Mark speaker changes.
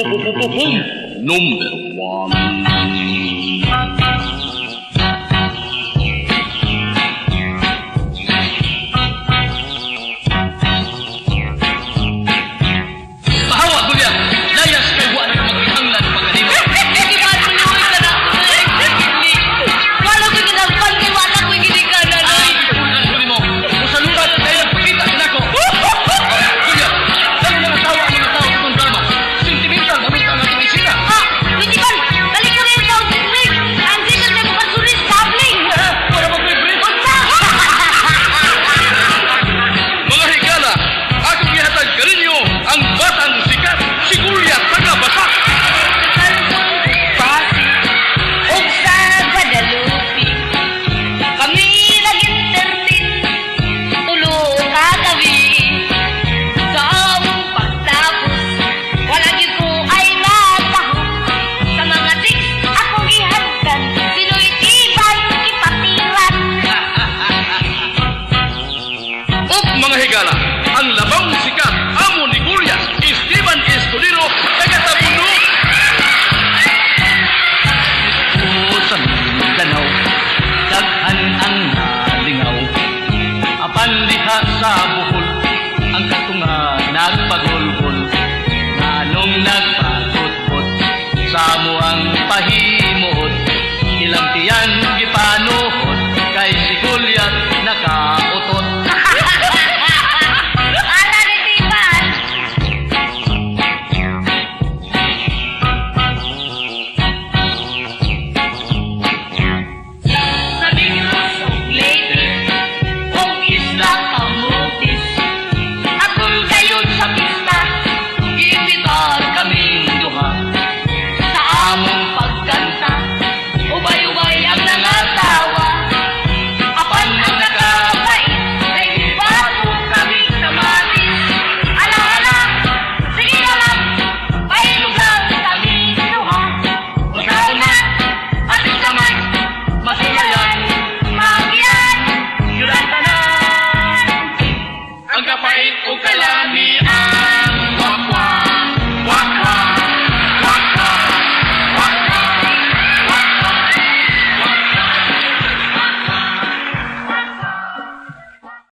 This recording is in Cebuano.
Speaker 1: Number one. Pahawa, Goliath! Layas kay wa na ka magkinahanglan pa kanimo.
Speaker 2: Iban mo luoy ka na ako na. Wala ko'y ginagpan kay wala ko'y ginikanan.
Speaker 1: Ay, gipunan ko nimo. Usalurat kay nagpakita kanako. Goliath, lalo na tawa ang mga tao sa itong drama. Sentimental, mamita ang atong isina.
Speaker 2: Ah, Festival! Balik ko rin sa Ring! Ang sikat na mukhang sulit, sabling!
Speaker 1: Para mag-brief.
Speaker 2: Unsa!
Speaker 1: Mga higala, akong gihatag kaninyo ang batang sikat, si Goliath taga-Basak.
Speaker 2: Pasig, ug sa Guadalupe, kami nag-entertain, tulo ka gabi. Sa among pagtapos, wala gyud ko ay natahop. Sa mga chicks akong gihagdan, sino'y tiban gipatiran.
Speaker 1: Ug mga higala, ang labang sikat, amo ni Goliath, Esteban Escudero, taga-Tabuno. Dito sa Mindanao, daghan ang nalingaw. Apan diha sa Bohol, ang katunga nagpagulgol. Nganong nagpagutbot sa amoang pahimuot. Ilang tiyan gipanuhot, kay si Goliath nakautot.
Speaker 2: Ara ni Tiban! Sa Negros ug Leyte, ug Isla Camotes, atol kayon sa pista,
Speaker 1: Giimbitar kaming duha
Speaker 2: sa among pagkanta, ubay-ubay ang nangatawa. Apan ang nakapait, kay gibato kami sa matis. Ala, ala, sige na lang, pailog lang kami duha. Ikaw na, at man,
Speaker 1: masilayan,
Speaker 2: magyan,
Speaker 1: yun ang tanan. Ang kapait o kalamian.